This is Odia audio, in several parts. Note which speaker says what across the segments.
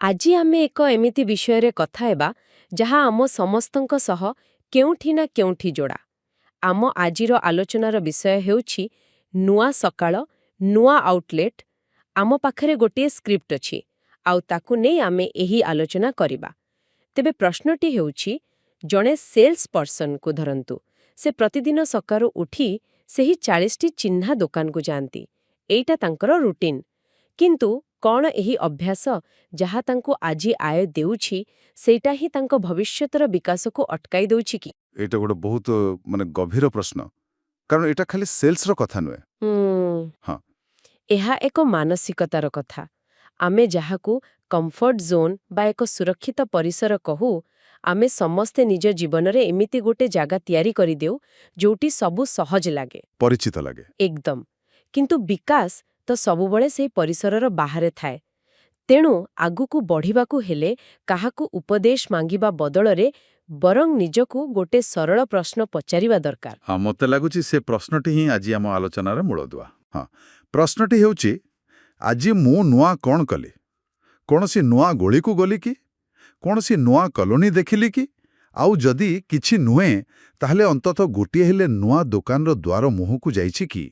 Speaker 1: ଆଜି ଆମେ ଏକ ଏମିତି ବିଷୟରେ କଥା ହେବା ଯାହା ଆମ ସମସ୍ତଙ୍କ ସହ କେଉଁଠି ନା କେଉଁଠି ଯୋଡ଼ା। ଆମ ଆଜିର ଆଲୋଚନାର ବିଷୟ ହେଉଛି ନୂଆ ସକାଳ, ନୂଆ ଆଉଟଲେଟ୍। ଆମ ପାଖରେ ଗୋଟିଏ ସ୍କ୍ରିପ୍ଟ ଅଛି, ଆଉ ତାକୁ ନେଇ ଆମେ ଏହି ଆଲୋଚନା କରିବା। ତେବେ ପ୍ରଶ୍ନଟି ହେଉଛି, ଜଣେ ସେଲ୍ସ ପର୍ସନକୁ ଧରନ୍ତୁ। ସେ ପ୍ରତିଦିନ ସକାଳୁ ଉଠି ସେହି 40ଟି ଚିହ୍ନା ଦୋକାନକୁ ଯାଆନ୍ତି। ଏଇଟା ତାଙ୍କର ରୁଟିନ୍। କିନ୍ତୁ କ'ଣ ଏହି ଅଭ୍ୟାସ, ଯାହା ତାଙ୍କୁ ଆଜି ଆୟ ଦେଉଛି, ସେଇଟା ହିଁ ତାଙ୍କ ଭବିଷ୍ୟତର ବିକାଶକୁ ଅଟକାଇ ଦେଉଛି କି?
Speaker 2: ଏଇଟା ଗୋଟେ ବହୁତ ମାନେ ଗଭୀର ପ୍ରଶ୍ନ, କାରଣ ଏଇଟା ଖାଲି ସେଲ୍ସର କଥା ନୁହେଁ।
Speaker 1: ଏହା ଏକ ମାନସିକତାର କଥା। ଆମେ ଯାହାକୁ କମ୍ଫର୍ଟ ଜୋନ୍ ବା ଏକ ସୁରକ୍ଷିତ ପରିସର କହୁ, ଆମେ ସମସ୍ତେ ନିଜ ଜୀବନରେ ଏମିତି ଗୋଟେ ଜାଗା ତିଆରି କରିଦେଉ ଯୋଉଠି ସବୁ ସହଜ ଲାଗେ।
Speaker 2: ପରିଚିତ ଲାଗେ।
Speaker 1: ଏକଦମ। କିନ୍ତୁ ବିକାଶ ତ ସବୁବେଳେ ସେଇ ପରିସରର ବାହାରେ ଥାଏ। ତେଣୁ ଆଗକୁ ବଢ଼ିବାକୁ ହେଲେ କାହାକୁ ଉପଦେଶ ମାଗିବା ବଦଳରେ ବରଂ ନିଜକୁ ଗୋଟେ ସରଳ ପ୍ରଶ୍ନ ପଚାରିବା ଦରକାର।
Speaker 2: ହଁ, ମୋତେ ଲାଗୁଛି ସେ ପ୍ରଶ୍ନଟି ହିଁ ଆଜି ଆମ ଆଲୋଚନାର ମୂଳଦୁଆ। ହଁ, ପ୍ରଶ୍ନଟି ହେଉଛି, ଆଜି ମୁଁ ନୂଆ କ'ଣ କଲି? କୌଣସି ନୂଆ ଗଳିକୁ ଗଲି କି? କୌଣସି ନୂଆ କଲୋନୀ ଦେଖିଲି କି? ଆଉ ଯଦି କିଛି ନୁହେଁ, ତାହେଲେ ଅନ୍ତତଃ ଗୋଟିଏ ହେଲେ ନୂଆ ଦୋକାନର ଦ୍ୱାର ମୁହଁକୁ ଯାଇଛି କି?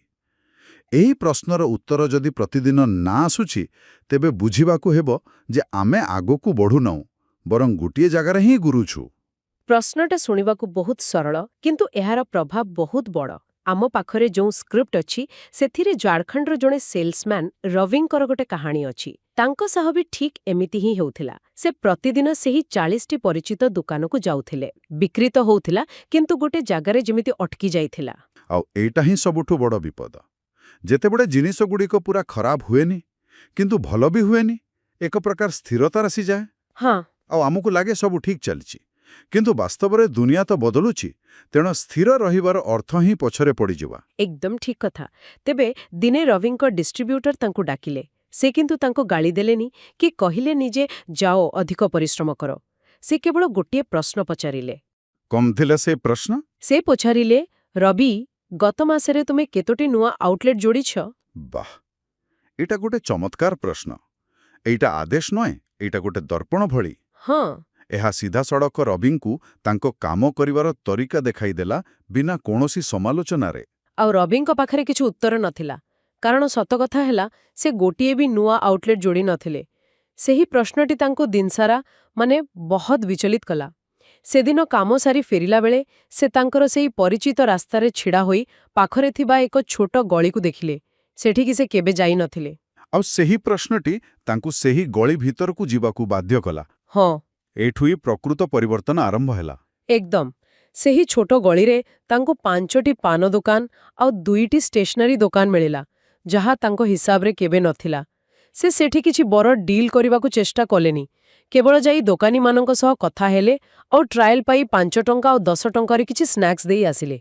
Speaker 2: ଏହି ପ୍ରଶ୍ନର ଉତ୍ତର ଯଦି ପ୍ରତିଦିନ ନା ଆସୁଛି, ତେବେ ବୁଝିବାକୁ ହେବ ଯେ ଆମେ ଆଗକୁ ବଢ଼ୁନାହୁଁ, ବରଂ ଗୋଟିଏ ଜାଗାରେ ହିଁ ଘୁରୁଛୁ।
Speaker 1: ପ୍ରଶ୍ନଟା ଶୁଣିବାକୁ ବହୁତ ସରଳ, କିନ୍ତୁ ଏହାର ପ୍ରଭାବ ବହୁତ ବଡ଼। ଆମ ପାଖରେ ଯେଉଁ ସ୍କ୍ରିପ୍ଟ ଅଛି, ସେଥିରେ ଝାଡ଼ଖଣ୍ଡର ଜଣେ ସେଲ୍ସମ୍ୟାନ୍ ରବିଙ୍କର ଗୋଟେ କାହାଣୀ ଅଛି। ତାଙ୍କ ସହ ବି ଠିକ୍ ଏମିତି ହିଁ ହେଉଥିଲା। ସେ ପ୍ରତିଦିନ ସେହି 40ଟି ପରିଚିତ ଦୋକାନକୁ ଯାଉଥିଲେ। ବିକ୍ରି ତ ହଉଥିଲା, କିନ୍ତୁ ଗୋଟେ ଜାଗାରେ ଯେମିତି ଅଟକି ଯାଇଥିଲା।
Speaker 2: ଆଉ ଏଇଟା ହିଁ ସବୁଠୁ ବଡ଼ ବିପଦ। ଯେତେବେଳେ ଜିନିଷଗୁଡ଼ିକ ପୁରା ଖରାପ ହୁଏନି, କିନ୍ତୁ ଭଲ ବି ହୁଏନି, ଏକ ପ୍ରକାର ସ୍ଥିରତା ଆସିଯାଏ। ଆଉ ଆମକୁ ଲାଗେ ସବୁ ଠିକ୍ ଚାଲିଛି। କିନ୍ତୁ ବାସ୍ତବରେ ଦୁନିଆ ତ ବଦଳୁଛି। ତେଣୁ ସ୍ଥିର ରହିବାର ଅର୍ଥ ହିଁ ପଛରେ ପଡ଼ିଯିବା।
Speaker 1: ଏକଦମ ଠିକ୍ କଥା। ତେବେ ଦିନେ ରବିଙ୍କ ଡିଷ୍ଟ୍ରିବ୍ୟୁଟର ତାଙ୍କୁ ଡାକିଲେ। ସେ କିନ୍ତୁ ତାଙ୍କୁ ଗାଳି ଦେଲେନି କି କହିଲେନି ଯେ ଯାଅ, ଅଧିକ ପରିଶ୍ରମ କର। ସେ କେବଳ ଗୋଟିଏ ପ୍ରଶ୍ନ ପଚାରିଲେ।
Speaker 2: କଣ ଥିଲା ସେ ପ୍ରଶ୍ନ?
Speaker 1: ସେ ପଚାରିଲେ, "ରବି, ଗତ ମାସରେ ତୁମେ କେତୋଟି ନୂଆ ଆଉଟଲେଟ୍ ଯୋଡ଼ିଛ?"
Speaker 2: ବାহ, ଏଇଟା ଗୋଟେ ଚମତ୍କାର ପ୍ରଶ୍ନ। ଏଇଟା ଆଦେଶ ନୁହେଁ, ଏଇଟା ଗୋଟେ ଦର୍ପଣ ଭଳି। ଏହା ସିଧାସଳଖ ରବିଙ୍କୁ ତାଙ୍କ କାମ କରିବାର ତରିକା ଦେଖାଇଦେଲା, ବିନା କୌଣସି ସମାଲୋଚନାରେ।
Speaker 1: ଆଉ ରବିଙ୍କ ପାଖରେ କିଛି ଉତ୍ତର ନଥିଲା, କାରଣ ସତ କଥା ହେଲା ସେ ଗୋଟିଏ ବି ନୂଆ ଆଉଟଲେଟ୍ ଯୋଡ଼ି ନଥିଲେ। ସେହି ପ୍ରଶ୍ନଟି ତାଙ୍କୁ ଦିନସାରା ମାନେ ବହୁତ ବିଚଳିତ କଲା। ସେଦିନ କାମ ସାରି ଫେରିଲା ବେଳେ ସେ ତାଙ୍କର ସେଇ ପରିଚିତ ରାସ୍ତାରେ ଛିଡ଼ା ହୋଇ ପାଖରେ ଥିବା ଏକ ଛୋଟ ଗଳିକୁ ଦେଖିଲେ। ସେଠିକି ସେ କେବେ ଯାଇନଥିଲେ।
Speaker 2: ଆଉ ସେହି ପ୍ରଶ୍ନଟି ତାଙ୍କୁ ସେହି ଗଳି ଭିତରକୁ ଯିବାକୁ ବାଧ୍ୟ କଲା। ଏଇଠୁ ହିଁ ପ୍ରକୃତ ପରିବର୍ତ୍ତନ ଆରମ୍ଭ ହେଲା।
Speaker 1: ଏକଦମ। ସେହି ଛୋଟ ଗଳିରେ ତାଙ୍କୁ ପାଞ୍ଚଟି ପାନ ଦୋକାନ ଆଉ ଦୁଇଟି ଷ୍ଟେସନାରୀ ଦୋକାନ ମିଳିଲା, ଯାହା ତାଙ୍କ ହିସାବରେ କେବେ ନଥିଲା। ସେ ସେଠି କିଛି ବଡ଼ ଡିଲ୍ କରିବାକୁ ଚେଷ୍ଟା କଲେନି। କେବଳ ଯାଇ ଦୋକାନୀମାନଙ୍କ ସହ କଥା ହେଲେ ଆଉ ଟ୍ରାଏଲ୍ ପାଇଁ 5 ଟଙ୍କା ଆଉ 10 ଟଙ୍କାରେ କିଛି ସ୍ନାକ୍ସ ଦେଇ ଆସିଲେ।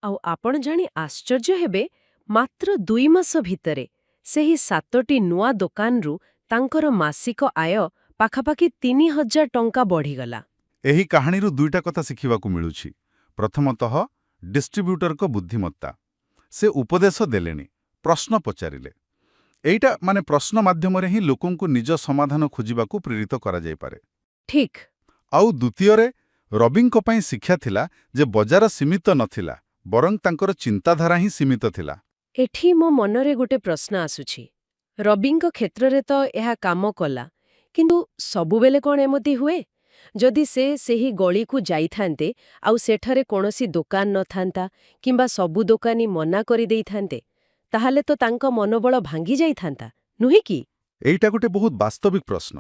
Speaker 1: ଆଉ ଆପଣ ଜାଣି ଆଶ୍ଚର୍ଯ୍ୟ ହେବେ, ମାତ୍ର 2 ମାସ ଭିତରେ ସେହି ସାତଟି ନୂଆ ଦୋକାନରୁ ତାଙ୍କର ମାସିକ ଆୟ ପାଖାପାଖି 3000 ଟଙ୍କା ବଢ଼ିଗଲା।
Speaker 2: ଏହି କାହାଣୀରୁ ଦୁଇଟା କଥା ଶିଖିବାକୁ ମିଳୁଛି। ପ୍ରଥମତଃ, ଡିଷ୍ଟ୍ରିବ୍ୟୁଟରଙ୍କ ବୁଦ୍ଧିମତ୍ତା। ସେ ଉପଦେଶ ଦେଲେନି, ପ୍ରଶ୍ନ ପଚାରିଲେ। ଏଇଟା ମାନେ ପ୍ରଶ୍ନ ମାଧ୍ୟମରେ ହିଁ ଲୋକଙ୍କୁ ନିଜ ସମାଧାନ ଖୋଜିବାକୁ ପ୍ରେରିତ କରାଯାଇପାରେ। ଆଉ ଦ୍ୱିତୀୟରେ, ରବିଙ୍କ ପାଇଁ ଶିକ୍ଷା ଥିଲା ଯେ ବଜାର ସୀମିତ ନଥିଲା, ବରଂ ତାଙ୍କର ଚିନ୍ତାଧାରା ହିଁ ସୀମିତ ଥିଲା।
Speaker 1: ଏଠି ମୋ ମନରେ ଗୋଟେ ପ୍ରଶ୍ନ ଆସୁଛି। ରବିଙ୍କ କ୍ଷେତ୍ରରେ ତ ଏହା କାମ କଲା, କିନ୍ତୁ ସବୁବେଳେ କ'ଣ ଏମିତି ହୁଏ? ଯଦି ସେ ସେହି ଗଳିକୁ ଯାଇଥାନ୍ତେ ଆଉ ସେଠାରେ କୌଣସି ଦୋକାନ ନଥାନ୍ତା କିମ୍ବା ସବୁ ଦୋକାନୀ ମନା କରିଦେଇଥାନ୍ତେ, ତାହେଲେ ତ ତାଙ୍କ ମନୋବଳ ଭାଙ୍ଗି ଯାଇଥାନ୍ତା, ନୁହେଁ କି?
Speaker 2: ଏଇଟା ଗୋଟେ ବହୁତ ବାସ୍ତବିକ ପ୍ରଶ୍ନ।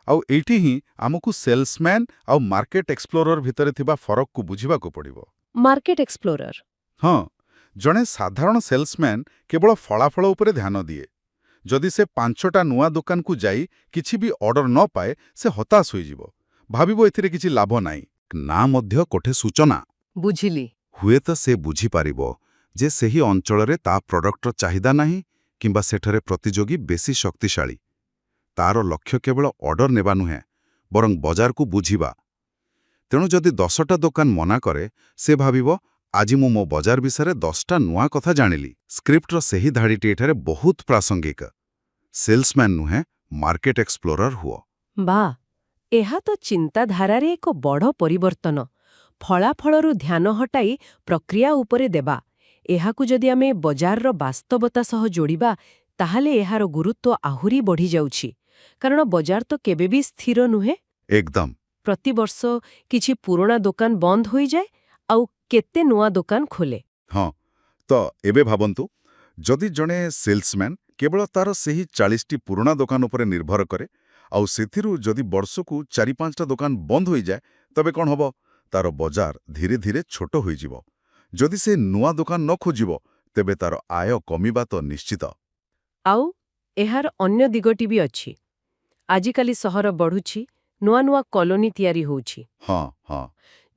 Speaker 2: ଆଉ ଏଇଠି ହିଁ ଆମକୁ ସେଲ୍ସମ୍ୟାନ୍ ଆଉ ମାର୍କେଟ ଏକ୍ସପ୍ଲୋରର ଭିତରେ ଥିବା ଫରକକୁ ବୁଝିବାକୁ ପଡ଼ିବ।
Speaker 1: Market Explorer?
Speaker 2: ହଁ, ଜଣେ ସାଧାରଣ ସେଲ୍ସମ୍ୟାନ୍ କେବଳ ଫଳାଫଳ ଉପରେ ଧ୍ୟାନ ଦିଏ। ଯଦି ସେ ପାଞ୍ଚଟା ନୂଆ ଦୋକାନକୁ ଯାଇ କିଛି ବି ଅର୍ଡର ନ ପାଏ, ସେ ହତାଶ ହୋଇଯିବ, ଭାବିବ ଏଥିରେ କିଛି ଲାଭ ନାହିଁ। ନା ମଧ୍ୟ କୋଠେ ସୂଚନା। ହୁଏତ ସେ ବୁଝିପାରିବ ଯେ ସେହି ଅଞ୍ଚଳରେ ତା ପ୍ରଡକ୍ଟର ଚାହିଦା ନାହିଁ କିମ୍ବା ସେଠାରେ ପ୍ରତିଯୋଗୀ ବେଶୀ ଶକ୍ତିଶାଳୀ। ତାର ଲକ୍ଷ୍ୟ କେବଳ ଅର୍ଡର ନେବା ନୁହେଁ, ବରଂ ବଜାରକୁ ବୁଝିବା। ତେଣୁ ଯଦି 10ଟା ଦୋକାନ ମନା କରେ, ସେ ଭାବିବ, ଆଜି ମୁଁ ମୋ ବଜାର ବିଷୟରେ 10ଟା ନୂଆ କଥା ଜାଣିଲି। ସ୍କ୍ରିପ୍ଟର ସେହି ଧାଡ଼ିଟି ଏଠାରେ ବହୁତ ପ୍ରାସଙ୍ଗିକ। ସେଲ୍ସମ୍ୟାନ୍ ନୁହେଁ, ମାର୍କେଟ ଏକ୍ସପ୍ଲୋରର ହୁଅ।
Speaker 1: ବା, ଏହା ତ ଚିନ୍ତାଧାରାରେ ଏକ ବଡ଼ ପରିବର୍ତ୍ତନ। ଫଳାଫଳରୁ ଧ୍ୟାନ ହଟାଇ ପ୍ରକ୍ରିୟା ଉପରେ ଦେବା। ଏହାକୁ ଯଦି ଆମେ ବଜାରର ବାସ୍ତବତା ସହ ଯୋଡ଼ିବା, ତାହେଲେ ଏହାର ଗୁରୁତ୍ୱ ଆହୁରି ବଢ଼ିଯାଉଛି। କାରଣ ବଜାର ତ କେବେ ବି ସ୍ଥିର ନୁହେଁ।
Speaker 2: ଏକଦମ।
Speaker 1: ପ୍ରତିବର୍ଷ କିଛି ପୁରୁଣା ଦୋକାନ ବନ୍ଦ ହୋଇଯାଏ ଆଉ କେତେ ନୂଆ ଦୋକାନ ଖୋଲେ।
Speaker 2: ହଁ, ତ ଏବେ ଭାବନ୍ତୁ, ଯଦି ଜଣେ ସେଲ୍ସମ୍ୟାନ୍ କେବଳ ତାର ସେହି 40ଟି ପୁରୁଣା ଦୋକାନ ଉପରେ ନିର୍ଭର କରେ ଆଉ ସେଥିରୁ ଯଦି ବର୍ଷକୁ 4-5ଟା ଦୋକାନ ବନ୍ଦ ହୋଇଯାଏ, ତେବେ କ'ଣ ହବ? ତାର ବଜାର ଧୀରେ ଧୀରେ ଛୋଟ ହୋଇଯିବ। ଯଦି ସେ ନୂଆ ଦୋକାନ ନ ଖୋଜିବ, ତେବେ ତାର ଆୟ କମିବା ତ ନିଶ୍ଚିତ।
Speaker 1: ଆଉ ଏହାର ଅନ୍ୟ ଦିଗଟି ବି ଅଛି। ଆଜିକାଲି ସହର ବଢ଼ୁଛି, ନୂଆ ନୂଆ କଲୋନୀ ତିଆରି ହେଉଛି।
Speaker 2: ହଁ ହଁ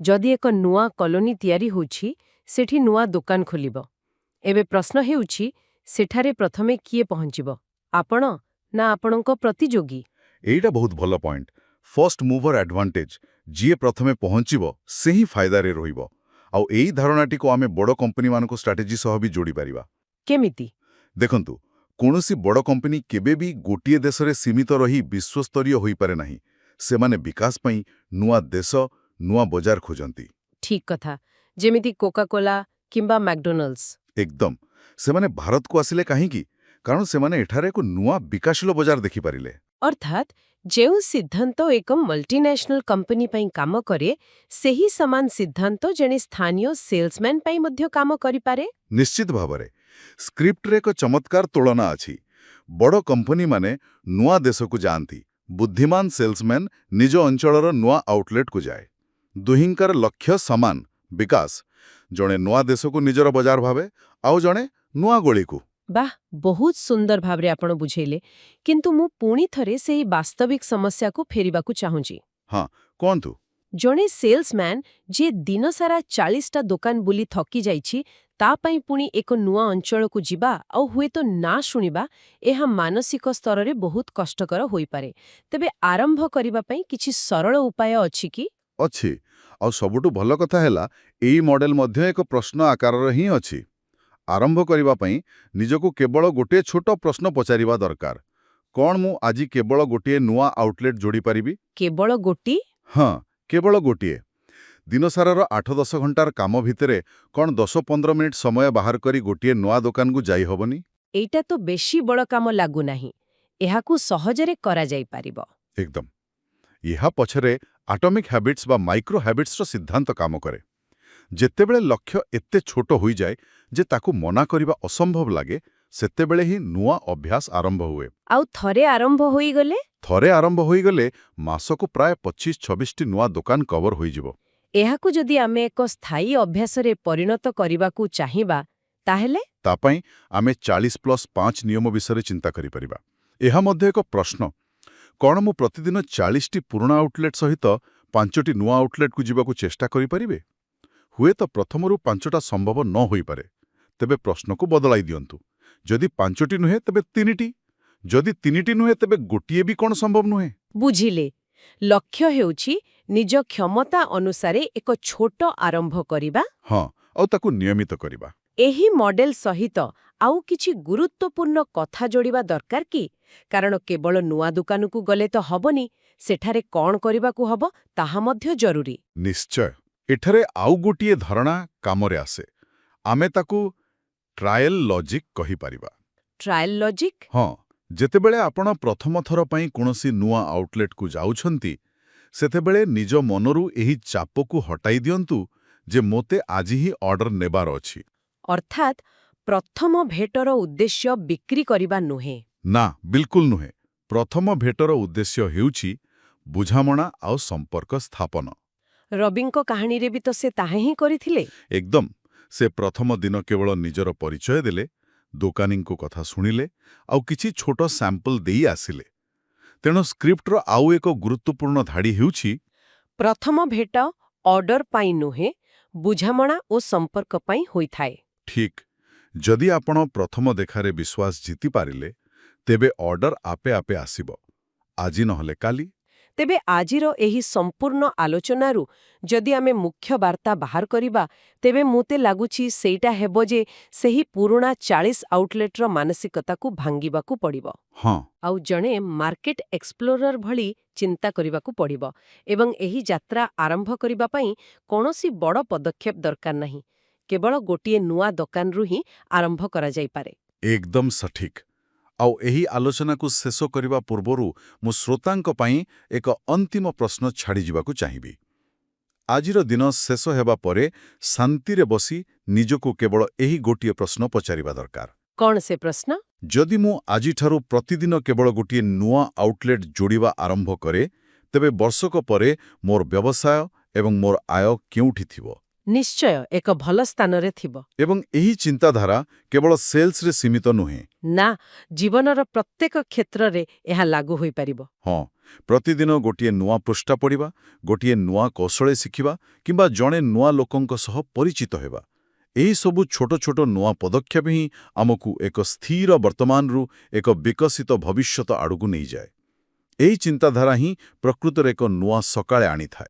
Speaker 1: ଯଦି ଏକ ନୂଆ କଲୋନୀ ତିଆରି ହେଉଛି, ସେଠି ନୂଆ ଦୋକାନ ଖୋଲିବ। ଏବେ ପ୍ରଶ୍ନ ହେଉଛି, ସେଠାରେ ପ୍ରଥମେ କିଏ ପହଞ୍ଚିବ, ଆପଣ ନା ଆପଣଙ୍କ ପ୍ରତିଯୋଗୀ?
Speaker 2: ଏଇଟା ବହୁତ ଭଲ ପଏଣ୍ଟ। First ମୁଭର advantage. ଯିଏ ପ୍ରଥମେ ପହଞ୍ଚିବ, ସେ ହିଁ ଫାଇଦାରେ ରହିବ। ଆଉ ଏଇ ଧାରଣାଟିକୁ ଆମେ ବଡ଼ କମ୍ପାନୀମାନଙ୍କ ଷ୍ଟ୍ରାଟେଜି ସହ ବି ଯୋଡ଼ିପାରିବା।
Speaker 1: କେମିତି?
Speaker 2: ଦେଖନ୍ତୁ, କୌଣସି ବଡ଼ କମ୍ପାନୀ କେବେ ବି ଗୋଟିଏ ଦେଶରେ ସୀମିତ ରହି ବିଶ୍ୱସ୍ତରୀୟ ହୋଇପାରେ ନାହିଁ। ସେମାନେ ବିକାଶ ପାଇଁ ନୂଆ ଦେଶ, ନୂଆ ବଜାର ଖୋଜନ୍ତି।
Speaker 1: ଠିକ୍ କଥା, ଯେମିତି କୋକାକୋଲା କିମ୍ବା ମ୍ୟାକଡୋନାଲ୍ଡସ୍।
Speaker 2: ଏକଦମ। ସେମାନେ ଭାରତକୁ ଆସିଲେ କାହିଁକି? କାରଣ ସେମାନେ ଏଠାରେ ଏକ ନୂଆ ବିକାଶଶୀଳ ବଜାର ଦେଖିପାରିଲେ।
Speaker 1: ଅର୍ଥାତ୍ ଯେଉଁ ସିଦ୍ଧାନ୍ତ ଏକ ମଲ୍ଟିନ୍ୟାସନାଲ କମ୍ପାନୀ ପାଇଁ କାମ କରେ, ସେହି ସମାନ ସିଦ୍ଧାନ୍ତ ଜଣେ ସ୍ଥାନୀୟ ସେଲ୍ସମ୍ୟାନ୍ ପାଇଁ ମଧ୍ୟ କାମ କରିପାରେ।
Speaker 2: ନିଶ୍ଚିତ ଭାବରେ। ସ୍କ୍ରିପ୍ଟରେ ଏକ ଚମତ୍କାର ତୁଳନା ଅଛି। ବଡ଼ କମ୍ପାନୀମାନେ ନୂଆ ଦେଶକୁ ଯାଆନ୍ତି, ବୁଦ୍ଧିମାନ ସେଲ୍ସମ୍ୟାନ୍ ନିଜ ଅଞ୍ଚଳର ନୂଆ ଆଉଟଲେଟ୍କୁ ଯାଏ। ଦୁହିଁଙ୍କର ଲକ୍ଷ୍ୟ ସମାନ, ବିକାଶ। ଜଣେ ନୂଆ ଦେଶକୁ ନିଜର ବଜାର ଭାବେ, ଆଉ ଜଣେ ନୂଆ ଗଳିକୁ।
Speaker 1: ବାଃ, ବହୁତ ସୁନ୍ଦର ଭାବରେ ଆପଣ ବୁଝେଇଲେ। କିନ୍ତୁ ମୁଁ ପୁଣି ଥରେ ସେହି ବାସ୍ତବିକ ସମସ୍ୟାକୁ ଫେରିବାକୁ ଚାହୁଁଛି।
Speaker 2: ହଁ, କୁହନ୍ତୁ।
Speaker 1: ଜଣେ ସେଲ୍ସମ୍ୟାନ୍ ଯିଏ ଦିନସାରା 40ଟା ଦୋକାନ ବୁଲି ଥକି ଯାଇଛି, ତା ପାଇଁ ପୁଣି ଏକ ନୂଆ ଅଞ୍ଚଳକୁ ଯିବା ଆଉ ହୁଏତ ନା ଶୁଣିବା, ଏହା ମାନସିକ ସ୍ତରରେ ବହୁତ କଷ୍ଟକର ହୋଇପାରେ। ତେବେ ଆରମ୍ଭ କରିବା ପାଇଁ କିଛି ସରଳ ଉପାୟ ଅଛି କି?
Speaker 2: ଅଛି। ଆଉ ସବୁଠୁ ଭଲ କଥା ହେଲା, ଏଇ ମଡେଲ ମଧ୍ୟ ଏକ ପ୍ରଶ୍ନ ଆକାରର ହିଁ ଅଛି। ଆରମ୍ଭ କରିବା ପାଇଁ ନିଜକୁ କେବଳ ଗୋଟିଏ ଛୋଟ ପ୍ରଶ୍ନ ପଚାରିବା ଦରକାର। କ'ଣ ମୁଁ ଆଜି କେବଳ ଗୋଟିଏ ନୂଆ ଆଉଟଲେଟ୍ ଯୋଡ଼ିପାରିବି?
Speaker 1: କେବଳ ଗୋଟିଏ?
Speaker 2: ହଁ, କେବଳ ଗୋଟିଏ। ଦିନସାରାର 8-10 ଘଣ୍ଟାର କାମ ଭିତରେ କ'ଣ 10-15 ମିନିଟ୍ ସମୟ ବାହାର କରି ଗୋଟିଏ ନୂଆ ଦୋକାନକୁ ଯାଇହବନି?
Speaker 1: ଏଇଟା ତ ବେଶୀ ବଡ଼ କାମ ଲାଗୁନାହିଁ। ଏହାକୁ ସହଜରେ କରାଯାଇପାରିବ।
Speaker 2: ଏକଦମ। ଏହା ପଛରେ ଆଟମିକ୍ ହ୍ୟାବିଟ୍ସ ବା ମାଇକ୍ରୋ ହ୍ୟାବିଟ୍ସର ସିଦ୍ଧାନ୍ତ କାମ କରେ। ଯେତେବେଳେ ଲକ୍ଷ୍ୟ ଏତେ ଛୋଟ ହୋଇଯାଏ ଯେ ତାକୁ ମନା କରିବା ଅସମ୍ଭବ ଲାଗେ, ସେତେବେଳେ ହିଁ ନୂଆ ଅଭ୍ୟାସ ଆରମ୍ଭ ହୁଏ।
Speaker 1: ଆଉ ଥରେ ଆରମ୍ଭ ହୋଇଗଲେ?
Speaker 2: ଥରେ ଆରମ୍ଭ ହୋଇଗଲେ ମାସକୁ ପ୍ରାୟ 25-26ଟି ନୂଆ ଦୋକାନ କଭର ହୋଇଯିବ।
Speaker 1: ଏହାକୁ ଯଦି ଆମେ ଏକ ସ୍ଥାୟୀ ଅଭ୍ୟାସରେ ପରିଣତ କରିବାକୁ ଚାହିଁବା, ତାହେଲେ?
Speaker 2: ତା ପାଇଁ ଆମେ 40+5 ନିୟମ ବିଷୟରେ ଚିନ୍ତା କରିପାରିବା। ଏହା ମଧ୍ୟ ଏକ ପ୍ରଶ୍ନ। କ'ଣ ମୁଁ ପ୍ରତିଦିନ 40ଟି ପୁରୁଣା ଆଉଟଲେଟ୍ ସହିତ 5ଟି ନୂଆ ଆଉଟଲେଟ୍କୁ ଯିବାକୁ ଚେଷ୍ଟା କରିପାରିବେ? ହୁଏତ ପ୍ରଥମରୁ 5ଟା ସମ୍ଭବ ନ ହୋଇପାରେ। ତେବେ ପ୍ରଶ୍ନକୁ ବଦଳାଇ ଦିଅନ୍ତୁ। ଯଦି 5ଟି ନୁହେଁ, ତେବେ 3ଟି। ଯଦି 3ଟି ନୁହେଁ, ତେବେ ଗୋଟିଏ ବି କ'ଣ ସମ୍ଭବ ନୁହେଁ?
Speaker 1: ବୁଝିଲେ। ଲକ୍ଷ୍ୟ ହେଉଛି ନିଜ କ୍ଷମତା ଅନୁସାରେ ଏକ ଛୋଟ ଆରମ୍ଭ କରିବା।
Speaker 2: ହଁ, ଆଉ ତାକୁ ନିୟମିତ କରିବା।
Speaker 1: ଏହି ମଡେଲ ସହିତ ଆଉ କିଛି ଗୁରୁତ୍ୱପୂର୍ଣ୍ଣ କଥା ଯୋଡ଼ିବା ଦରକାର କି? କାରଣ କେବଳ ନୂଆ ଦୋକାନକୁ ଗଲେ ତ ହବନି, ସେଠାରେ କ'ଣ କରିବାକୁ ହବ ତାହା ମଧ୍ୟ ଜରୁରୀ।
Speaker 2: ନିଶ୍ଚୟ। ଏଠାରେ ଆଉ ଗୋଟିଏ ଧାରଣା କାମରେ ଆସେ। ଆମେ ତାକୁ ଟ୍ରାଏଲ୍ ଲଜିକ୍ କହିପାରିବା।
Speaker 1: Trial logic?
Speaker 2: ହଁ, ଯେତେବେଳେ ଆପଣ ପ୍ରଥମ ଥର ପାଇଁ କୌଣସି ନୂଆ ଆଉଟଲେଟ୍କୁ ଯାଉଛନ୍ତି, ସେତେବେଳେ ନିଜ ମନରୁ ଏହି ଚାପକୁ ହଟାଇ ଦିଅନ୍ତୁ ଯେ ମୋତେ ଆଜି ହିଁ ଅର୍ଡର ନେବାର ଅଛି।
Speaker 1: ଅର୍ଥାତ୍ ପ୍ରଥମ ଭେଟର ଉଦ୍ଦେଶ୍ୟ ବିକ୍ରି କରିବା ନୁହେଁ।
Speaker 2: ନା, ବିଲକୁଲ ନୁହେଁ। ପ୍ରଥମ ଭେଟର ଉଦ୍ଦେଶ୍ୟ ହେଉଛି ବୁଝାମଣା ଆଉ ସମ୍ପର୍କ ସ୍ଥାପନ।
Speaker 1: ରବିଙ୍କ କାହାଣୀରେ ବି ତ ସେ ତାହା ହିଁ କରିଥିଲେ।
Speaker 2: ଏକଦମ। ସେ ପ୍ରଥମ ଦିନ କେବଳ ନିଜର ପରିଚୟ ଦେଲେ, ଦୋକାନୀଙ୍କ କଥା ଶୁଣିଲେ ଆଉ କିଛି ଛୋଟ ସାମ୍ପଲ୍ ଦେଇ ଆସିଲେ। ତେଣୁ ସ୍କ୍ରିପ୍ଟର ଆଉ ଏକ ଗୁରୁତ୍ୱପୂର୍ଣ୍ଣ ଧାଡ଼ି ହେଉଛି,
Speaker 1: ପ୍ରଥମ ଭେଟ ଅର୍ଡର ପାଇଁ ନୁହେଁ, ବୁଝାମଣା ଓ ସମ୍ପର୍କ ପାଇଁ ହୋଇଥାଏ।
Speaker 2: ଠିକ୍। ଯଦି ଆପଣ ପ୍ରଥମ ଦେଖାରେ ବିଶ୍ୱାସ ଜିତିପାରିଲେ, ତେବେ ଅର୍ଡର ଆପେ ଆପେ ଆସିବ, ଆଜି ନହେଲେ କାଲି।
Speaker 1: ତେବେ ଆଜିର ଏହି ସମ୍ପୂର୍ଣ୍ଣ ଆଲୋଚନାରୁ ଯଦି ଆମେ ମୁଖ୍ୟ ବାର୍ତ୍ତା ବାହାର କରିବା, ତେବେ ମୋତେ ଲାଗୁଛି ସେଇଟା ହେବ ଯେ ସେହି ପୁରୁଣା 40 ଆଉଟଲେଟ୍ର ମାନସିକତାକୁ ଭାଙ୍ଗିବାକୁ ପଡ଼ିବ। ଆଉ ଜଣେ ମାର୍କେଟ ଏକ୍ସପ୍ଲୋରର ଭଳି ଚିନ୍ତା କରିବାକୁ ପଡ଼ିବ ଏବଂ ଏହି ଯାତ୍ରା ଆରମ୍ଭ କରିବା ପାଇଁ କୌଣସି ବଡ଼ ପଦକ୍ଷେପ ଦରକାର ନାହିଁ। କେବଳ ଗୋଟିଏ ନୂଆ ଦୋକାନରୁ ହିଁ ଆରମ୍ଭ କରାଯାଇପାରେ।
Speaker 2: ଏକଦମ ସଠିକ୍। ଆଉ ଏହି ଆଲୋଚନାକୁ ଶେଷ କରିବା ପୂର୍ବରୁ ମୁଁ ଶ୍ରୋତାଙ୍କ ପାଇଁ ଏକ ଅନ୍ତିମ ପ୍ରଶ୍ନ ଛାଡ଼ିଯିବାକୁ ଚାହିଁବି। ଆଜିର ଦିନ ଶେଷ ହେବା ପରେ ଶାନ୍ତିରେ ବସି ନିଜକୁ କେବଳ ଏହି ଗୋଟିଏ ପ୍ରଶ୍ନ ପଚାରିବା ଦରକାର।
Speaker 1: କ'ଣ ସେ ପ୍ରଶ୍ନ?
Speaker 2: ଯଦି ମୁଁ ଆଜିଠାରୁ ପ୍ରତିଦିନ କେବଳ ଗୋଟିଏ ନୂଆ ଆଉଟଲେଟ୍ ଯୋଡ଼ିବା ଆରମ୍ଭ କରେ, ତେବେ ବର୍ଷକ ପରେ ମୋର ବ୍ୟବସାୟ ଏବଂ ମୋର ଆୟ କେଉଁଠି ଥିବ?
Speaker 1: ନିଶ୍ଚୟ ଏକ ଭଲ ସ୍ଥାନରେ ଥିବ।
Speaker 2: ଏବଂ ଏହି ଚିନ୍ତାଧାରା କେବଳ ସେଲ୍ସରେ ସୀମିତ ନୁହେଁ।
Speaker 1: ନା, ଜୀବନର ପ୍ରତ୍ୟେକ କ୍ଷେତ୍ରରେ ଏହା ଲାଗୁ ହୋଇପାରିବ।
Speaker 2: ହଁ, ପ୍ରତିଦିନ ଗୋଟିଏ ନୂଆ ପୃଷ୍ଠା ପଢ଼ିବା, ଗୋଟିଏ ନୂଆ କୌଶଳ ଶିଖିବା କିମ୍ବା ଜଣେ ନୂଆ ଲୋକଙ୍କ ସହ ପରିଚିତ ହେବା। ଏହି ସବୁ ଛୋଟ ଛୋଟ ନୂଆ ପଦକ୍ଷେପ ହିଁ ଆମକୁ ଏକ ସ୍ଥିର ବର୍ତ୍ତମାନରୁ ଏକ ବିକଶିତ ଭବିଷ୍ୟତ ଆଡ଼କୁ ନେଇଯାଏ। ଏହି ଚିନ୍ତାଧାରା ହିଁ ପ୍ରକୃତରେ ଏକ ନୂଆ ସକାଳ ଆଣିଥାଏ।